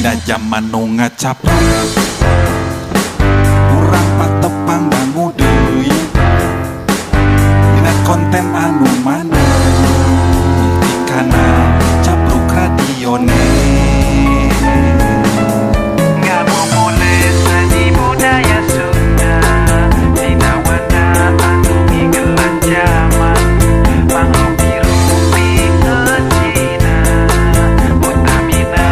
Dina jaman nu ngacapruk, urang patepang dangu deui. Dina konten anu maneh di kanal Capruk Radionet. Ngabubulis seni budaya Sunda dina wadah anu migelan jaman mangrupi-rupi eucina utamina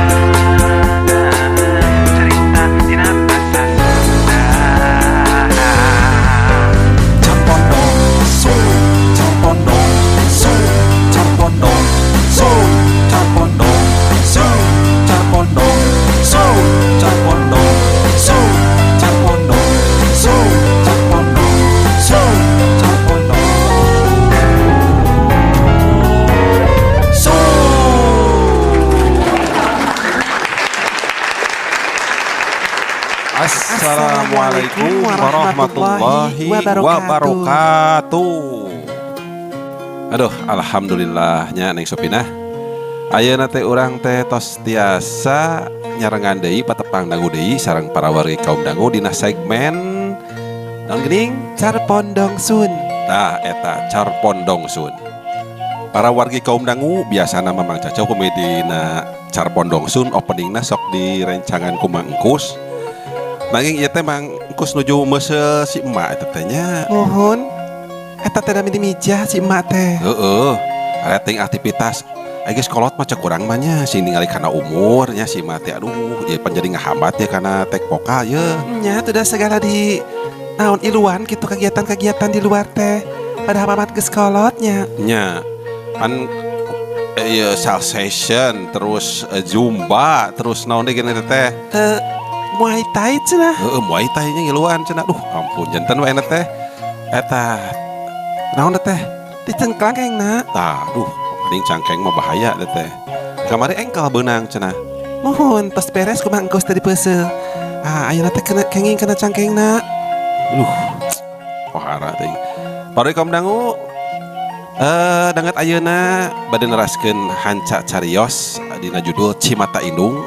carita dina basa Sunda. Carpondong Sun, Carpondong Sun, Carpondong Sun, Carpondong Sun, Carpondong Sun, Carpondong Sun, Carpondong Sun, Carpondong Sun, Carpondong Sun. Assalamualaikum warahmatullahi wabarakatuh. Aduh, alhamdulillahnya Neng Sopina. Ayeuna teh urang teh tos tiasa nyarengan deui patepang dangu deui sareng para wargi kaum dangu dina segmen naon geuning? Carpondong Sun. Tah eta Carpondong Sun. Para wargi kaum dangu biasana mah Mang Caca upami dina Carpondong Sun openingna sok direncangan ku Mang Engkus. Nanging ieu teh Mang Engkus nuju meuseuh si emak eta teh nya. Muhun. Eta teh nami dimijah si emak teh. Heeh. Aya ting aktivitas. Ai geus kolot mah cek urang mah nya sing ningali kana umur nya si emak teh aduh ieu pan jadi ngahambat ye kana tek vokal ye. Nya teu da segala di naon iluan kitu kegiatan-kegiatan di luar teh. Padahal mamat geus kolot nya. Nya pan ieu salsation terus zumba terus naon deui geuning teh. Muay Thai cenah. Heeh, Muay Thai nya ngiluan cenah. Duh, ampun janten wae teh. Eta naon teh? Dicengklang kengna. Tah, duh, mending cangkeng mah bahaya teh teh. Kamari engkel beunang cenah. Muhun tos beres kumaha engkos teh dipeuseuh. Ah, ayeuna teh kena kenging kana cangkengna. Duh, pohara teh. Para kaum dangu danget ayeuna bade neraskeun hanca carios dina judul Cimata Indung.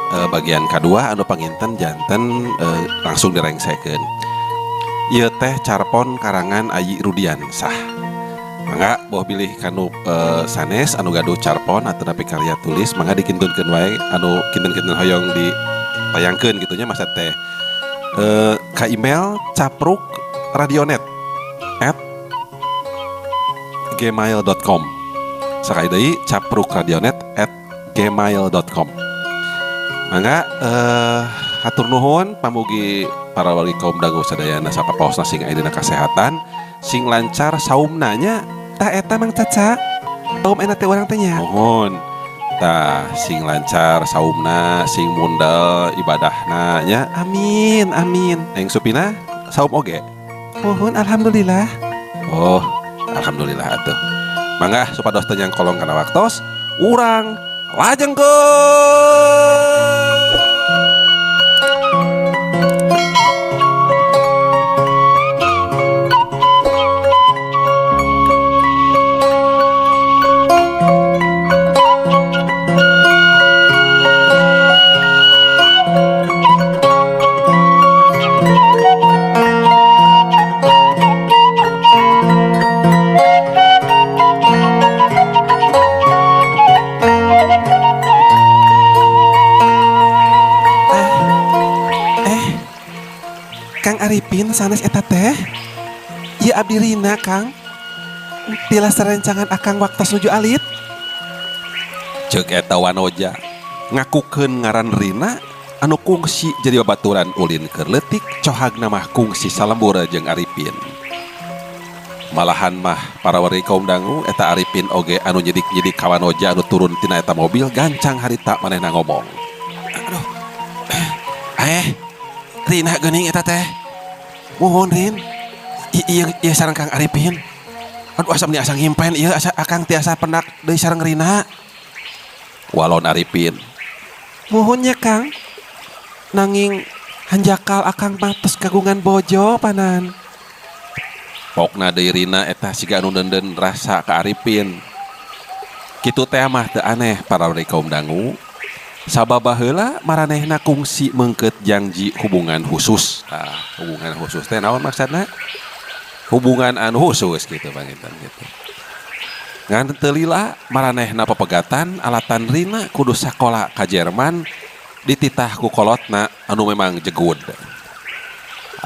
Bagian kadua anu panginten janten langsung direngsekeun. Ieu teh carpon karangan Ayi Rudiansah. Mangga boh bilih kanu sanes anu gaduh carpon atanapi karya tulis mangga dikintunkeun wae anu kinten-kinten hoyong ditayangkeun kitu nya masa teh. Ka email caprukradionet@gmail.com. Sakali deui caprukradionet@gmail.com. Mangga hatur nuhun pamugi para wargi kaum dangu sadayana sapapaosna sing aya dina kasehatan, sing lancar saumna nya. Tah eta Mang Caca. Saum enak teh urang teh nya. Nuhun. Tah sing lancar saumna, sing mundel ibadahna nya. Amin, amin. Neng Supina saum oge? Nuhun, alhamdulillah. Oh, alhamdulillah atuh. Mangga supados teu nyangkolong kana waktos, urang lajengkeun. Kang Arifin sanes eta teh. Ieu abdi Rina Kang. Tilas rencangan akang waktos nuju alit. Ceuk eta wanoja ngakukeun ngaran Rina anu kungsi jadi babaturan ulin keur leutik cohagna mah kungsi salembur jeung Arifin. Malahan mah para wargi kaum dangu eta Arifin oge anu nyidik-nyidik ka wanoja anu turun tina eta mobil gancang harita manehna ngomong. Aduh. Rina geuning eta teh. Muhun Rin. Ieu ieu sareng Kang Arifin. Aduh asa meni asa ngimpen ieu asa akang tiasa pendak deui sareng Rina. Walon Arifin. Muhun nya Kang. Nanging hanjakal akang mah tos kagungan bojo panan. Pokna deui Rina eta siga anu deunden rasa ka Arifin. Kitu teh mah teu aneh para wargi kaum dangu. Sabab baheula maranehna kungsi meungkeut janji hubungan khusus. Tah, hubungan khusus teh naon maksudna? Hubungan anu khusus gitu panginten gitu. Ngan teu lila maranehna pepegatan alatan Rina kudu sakola ka Jerman dititah ku kolotna anu memang jegud.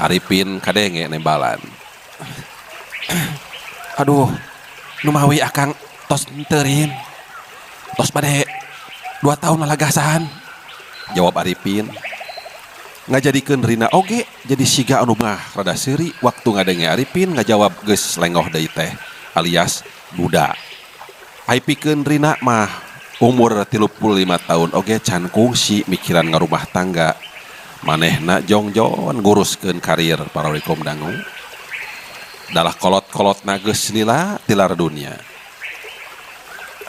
Aripin kadenge nembalan. Aduh, numawi akang tos henteu Rin. Tos bade 2 tahun lalagasan. Jawab Aripin. Ngajadikeun Rina oge jadi siga anu mah rada seuri waktu ngadenge Aripin ngajawab geus lengoh deui teh alias duda. Ai pikeun Rina mah umur 35 tahun oge can kungsi mikiran ngarumah tangga. Manehna jongjon nguruskeun karir pararikum dangu. Dalah kolot-kolot geus lila tilar dunia.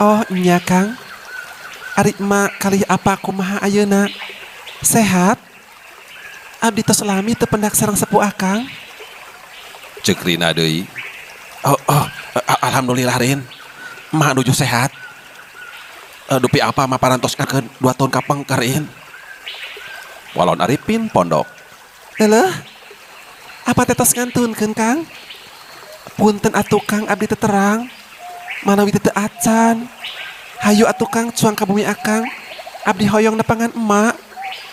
Oh nya Kang. Ari emak kalih apa kumaha ayeuna? Sehat? Abdi tos lami teu pendak sareng sepuh akang. Ceuk Rina deui. Oh, alhamdulillah Rin. Emak nuju sehat. Dupi apa mah parantos ngakeun 2 tahun kapengker Rin. Walon Aripin pondok. Leleh, apa teh tos ngantunkeun Kang? Punten atuh Kang abdi teu terang. Manawi teu acan. Hayu atuh Kang cuang ka bumi akang. Abdi hoyong nepangan emak.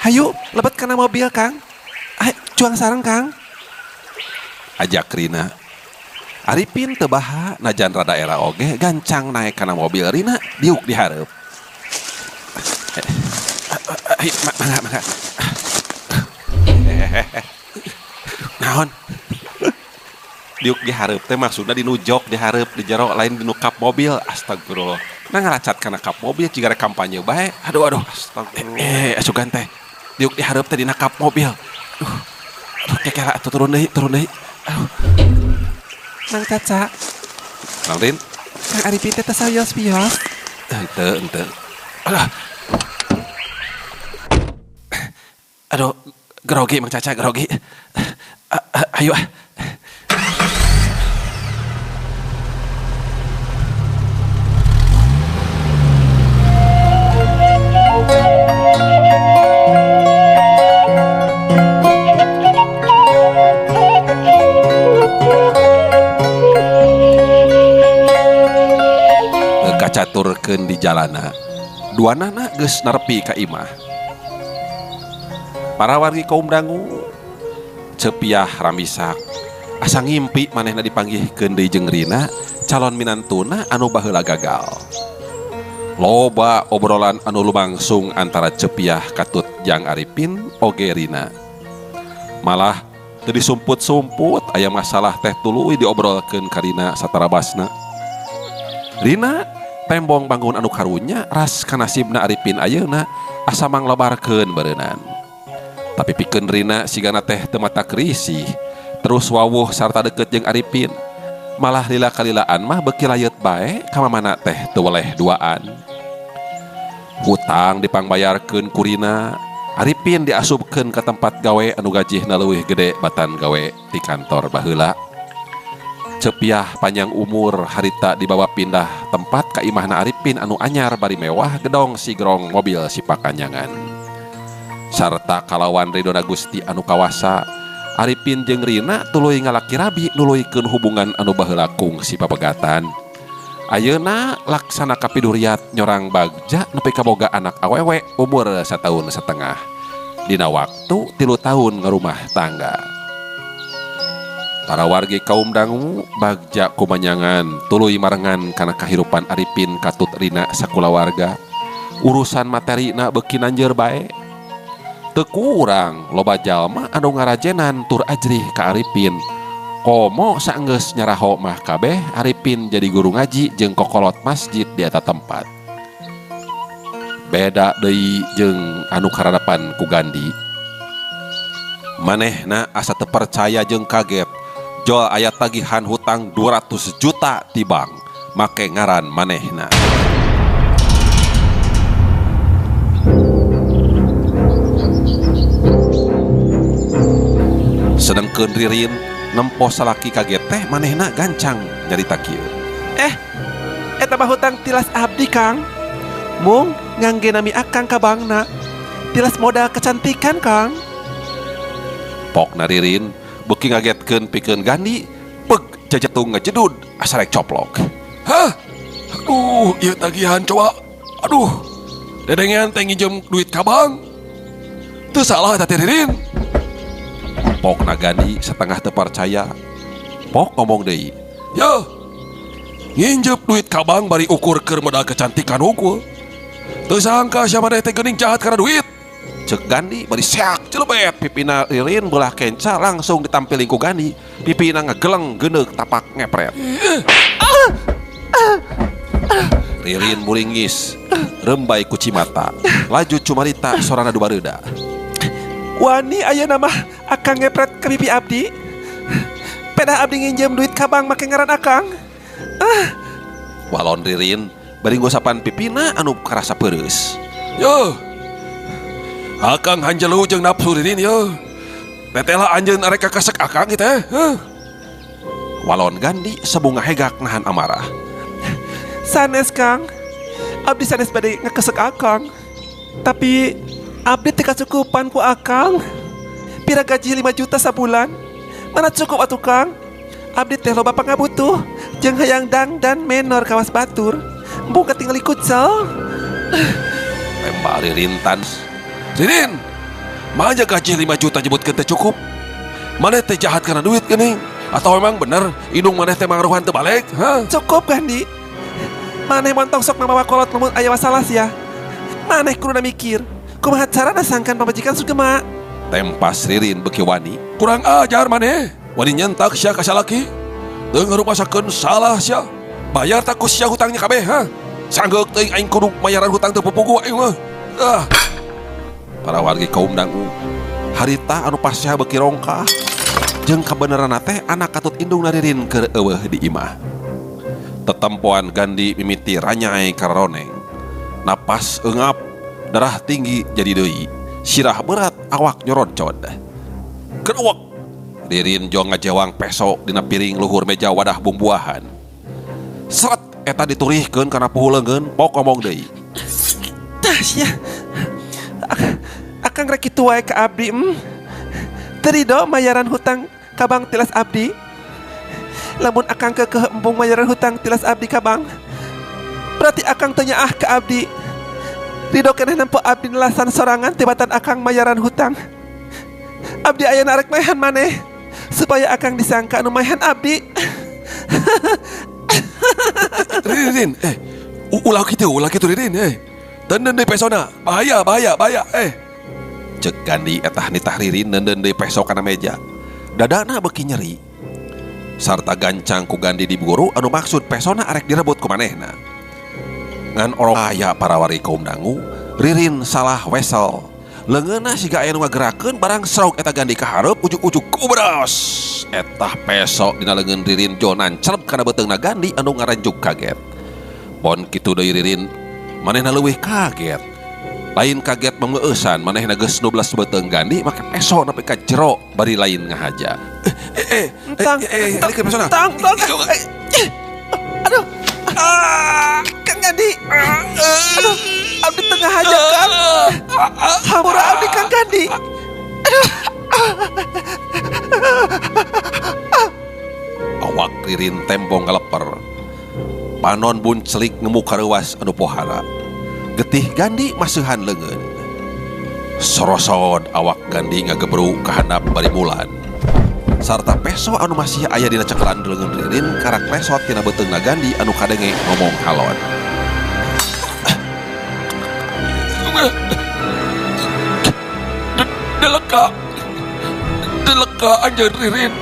Hayu lebet kana mobil Kang. Ay, cuang sareng Kang. Ajak Rina. Aripin teu baha najan rada era oge gancang naik kana mobil Rina diuk di hareup. Mangga, mangga. Naon? Diuk di hareup teh maksudna dinu jok di hareup di jero lain dinu kap mobil. Astagfirullah. Nah ngaracat kana kap mobil jiga rek kampanye bae. Aduh aduh. Astagfirullah. Asugan teh. Diuk di hareup teh dina kap mobil. Aduh. Aduh kekera atuh turun deui, turun deui. Aduh. Mang Caca. Naon Rin? Kang Aripin teh teu sawios-wios. Henteu, henteu. Aduh. Aduh, grogi Mang Caca, grogi. Ayo ah. Kacaturkeun di jalana. Duanana geus nerepi ka imah. Para wargi kaum dangu cepiah ramisak. Asa ngimpi manehna dipanggihkeun deui jeung Rina, calon minantuna anu baheula gagal. Loba obrolan anu lumangsung antara Cepiah katut jang Aripin oge Rina. Malah teu disumput-sumput aya masalah teh tuluy diobrolkeun ka Rina satarabasna. Rina tembong bangun anu karunya ras kanasibna Aripin ayeuna asa manglebarkeun beureunan. Tapi pikeun Rina sigana teh teu mata krisih, terus wawuh sarta deket jeung Aripin. Malah lila kalilaan mah beuki layeut bae ka mamana teh teu weleh duaan. Hutang dipangbayarkeun ku Rina, Aripin diasupkeun ka tempat gawe anu gajihna leuwih gede batan gawe di kantor baheula. Cepiah panjang umur harita dibawa pindah tempat ka imahna Aripin anu anyar bari mewah gedong sigrong mobil sipakanyangan. Sarta kalawan ridona Gusti anu kawasa, Aripin jeung Rina tuluy ngalaki rabi nuluykeun hubungan anu baheula kungsi papegatan. Ayeuna laksana kapiduriat nyorang bagja nepi ka boga anak awewe umur 1,5 tahun. Dina waktu 3 tahun ngarumah tangga. Para wargi kaum dangu bagja kumanyangan tuluy marengan kana kahirupan Aripin katut Rina sakulawarga. Urusan materina beuki nanjeur bae. Teu kurang loba jalma anu ngarajenan tur ajrih ka Aripin. Komo saenggeus nyaraho mah kabeh Aripin jadi guru ngaji jeung kokolot masjid di eta tempat. Beda deui jeung anu karadapan ku Gandhi. Manehna asa teu percaya jeung kaget. Jol aya tagihan hutang 200 juta ti bank make ngaran manehna. Sedengkeun Ririn nempo salaki kaget teh manehna gancang nyarita kieu. Eta mah hutang tilas abdi Kang. Mung ngangge nami akang ka bankna. Tilas modal kecantikan, Kang. Pokna Ririn beuki ngagetkeun pikeun Gandi peg jajatung ngejedud asa rek coplok. Hah? Aduh, ieu tagihan coba. Aduh. Dedengean teh nginjem duit ka bank. Teu salah eta teh Ririn. Pokna Gandi setengah teu percaya. Pok ngomong deui. Yo. Nginjep duit ka bank bari ukur keur modal kecantikan hungkul. Teu sangka sia maneh teh geuning jahat karena duit. Cek Gandi bari seak celebet pipina Ririn belah kenca langsung ditampiling ku Gandi. Pipina ngegeleng geuneuk tapak ngepret. Ririn muringis, rembay ku cimata, laju cumarita sorana dubareuda. Wani ayeuna mah akang ngepret ka pipi abdi. Pedah abdi nginjem duit ka bank make ngaran akang. Ah. Walon Ririn bari ngosapan pipina anu karasa peureus. Yo. Akang hanjelu jeung nafsu Ririn yo. Teteh lah anjeun arek kakesek akang kitu teh. Heuh. Walon Gandi sabunga hegak nahan amarah. Sanes Kang, abdi sanes bade ngakesek akang. Tapi abdi teu kacukupan ku akang. Pira gaji 5 juta sabulan. Mana cukup atuh Kang? Abdi teh loba pangabutuh jeung hayang dangdan menor kawas batur. Embung katingali kucel. Tembak Ririn tan. Ririn, manja gaji 5 juta nyebutkeun teh cukup. Maneh teh jahat karena duit geuning? Atau memang bener indung maneh teh mangaruhan teu balik? Hah? Cukup Gandi. Maneh montong sok mamawa kolot lamun aya masalah sia. Maneh kuduna mikir, kumaha carana sangkan pamajikan sugema. Tempas Ririn beuki wani. Kurang ajar maneh. Wani nyentak sia ka salaki. Teu ngarumasakeun salah sia. Bayar tak ku sia hutangnya kabeh, ha? Sanggeuk teuing aing kudu mayaran hutang teu pupugu aing mah. Ah. Para wargi kaum dangu. Harita anu pasea beuki rongkah. Jeung kabeneranna teh anak katut indung Ririn keur eueuh di imah. Tetempoan Gandi mimiti ranyai karoneng. Napas eungap, darah tinggi jadi deui. Sirah berat awak nyoroncod. Keruak. Ririn jong ngajewang peso dina piring luhur meja wadah bumbuahan. Seret eta diturihkeun kana puhu leungeun, pok ngomong deui. Tah sia. Akang rek kitu wae ka abdi. Teu rido mayaran hutang ka bank tilas abdi. Lamun akang keukeuh embung mayaran hutang tilas abdi ka bank, berarti akang teu nyaah ka abdi. Rido keneh nempo abdi nelasan sorangan tibatan akang mayaran hutang. Abdi ayeuna arek maehan maneh supaya akang disangka anu maehan abdi. Ririn, ulah kitu Ririn, Teuneun deui pesona, bahaya, bahaya, bahaya, Cek Gandi etah nitah Ririn neundeun deui peso kana meja. Dadana beuki nyeri. Sarta gancang ku Gandi diburu anu maksud pesona arek direbut ku manehna. Ngan orok aya para wari kaum dangu, Ririn salah wesel. Leungeunna siga aya nu ngagerakeun barang srog eta Gandi ka hareup ujug-ujug kubros. Etah peso dina leungeun Ririn jonan celep kana beuteungna Gandi anu ngaranjuk kaget. Pon kitu deui Ririn, manehna leuwih kaget. Lain kaget mengeueusan, manehna geus 12 beuteung Gandi make peso nepi ka jero bari lain ngahaja. Entang, alikeun pesona. Tang, tang. Aduh. Kang Gandi. Aduh, abdi tengah haja Kang. Hampura abdi Kang Gandi. Aduh. Awak Ririn tembong ngaleper. Panon buncelik ngemuk kareuwas anu pohara. Getih Gandi maseuhan leungeun. Sorosod awak Gandi ngagebru kahandap bari mulan. Sarta peso anu masih aya dina cekelan leungeun Ririn karak lesot tina beuteungna Gandi anu kadenge ngomong halon. Deleka. Deleka anjeun Ririn.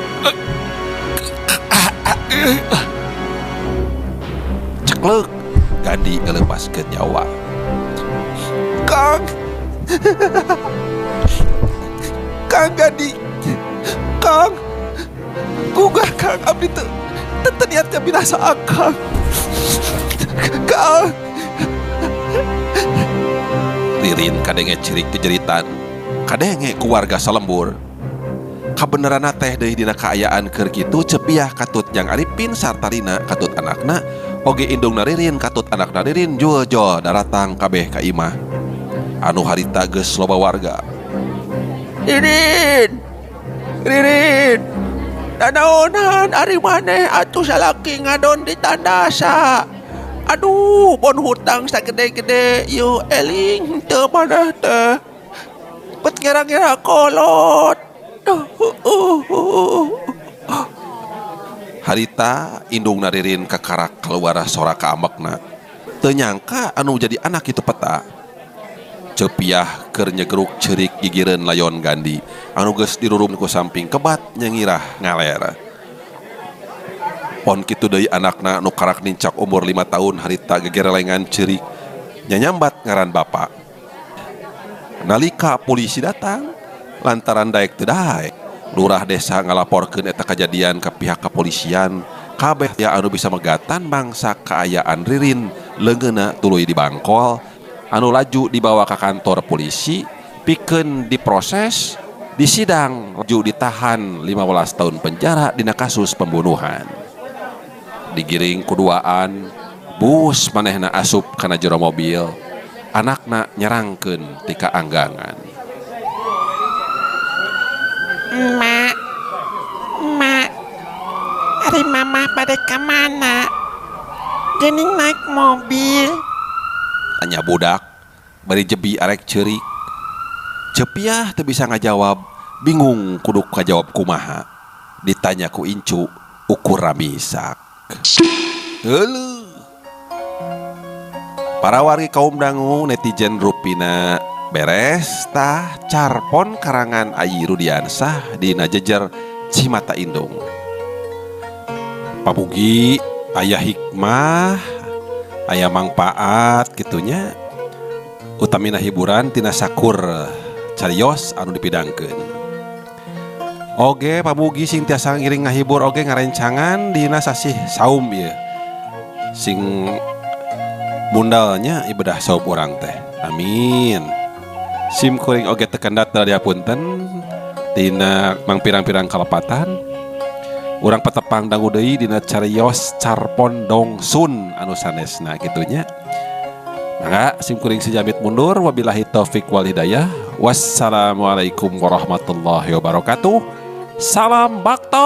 Ceklek Gandi ngeuleupaskeun nyawa. Kang. Kang Gandi. Kang. Gugah Kang abdi teu niat binasa akang. Kang. Ririn kadenge cirik kejeritan, kadenge ku warga salembur. Kabeneranna teh deui dina kaayaan keur kitu cepiah katut Jang Aripin sarta Rina katut anakna Oge indungna Ririn katut anakna Ririn jul-jol daratang kabeh ka imah anu harita geus loba warga. Ririn, Ririn, nanaonan ari maneh atuh salaki ngadon di tandasa. Aduh, bon hutang sagede-gede ieu eling teu maneh teh. Bet ngira-ngira kolot. Harita indungna Ririn kakarak kaluar sora kaambekna. Teu nyangka anu jadi anak itu peta. Cepiah keur nyegeruk ceurik gigireun layon Gandi anu geus dirurum ku samping kebat nyengirah ngaler. Pon kitu deui anakna nu karak nincak umur 5 tahun harita gegerelengan ceurik nyanyambat ngaran bapa. Nalika polisi datang lantaran daek teu daek, lurah desa ngalaporkeun eta kajadian ka pihak kepolisian. Kabeh aya anu bisa megatan mangsa kaayaan Ririn leungeunna tuluy dibangkol anu laju dibawa ka kantor polisi pikeun diproses disidang laju ditahan 15 tahun penjara dina kasus pembunuhan. Digiring kuduaan bus manehna asup kana jero mobil anakna nyerangkeun ti kaanggangan. Mak, mak, ari mama bade ka mana? Geuning naik mobil. Tanya budak bari jebi arek ceurik. Cepiah teu bisa ngajawab, bingung kudu kajawab kumaha. Ditanya ku incu ukur ramisak. Heueuh. Para wargi kaum dangu netizen rupina beres tah carpon karangan Ayi Rudiansah dina jejer Cimata Indung. Pamugi aya hikmah, aya mangpaat kitunya. Utamina hiburan tina sakur carios anu dipidangkeun. Oge pamugi sing tiasa ngiring ngahibur oge ngarencangan dina sasih saum ieu. Sing mundalnya ibadah saum urang teh. Amin. Sim kuring oge tekendat dari apunten tina mangpirang-pirang kalepatan. Urang patepang dangu deui dina carios carpon dongsun anu sanesna kitunya. Mangga sim kuring sejamit mundur, wabillahi taufik wal hidayah. Wassalamualaikum warahmatullahi wabarakatuh. Salam bakto.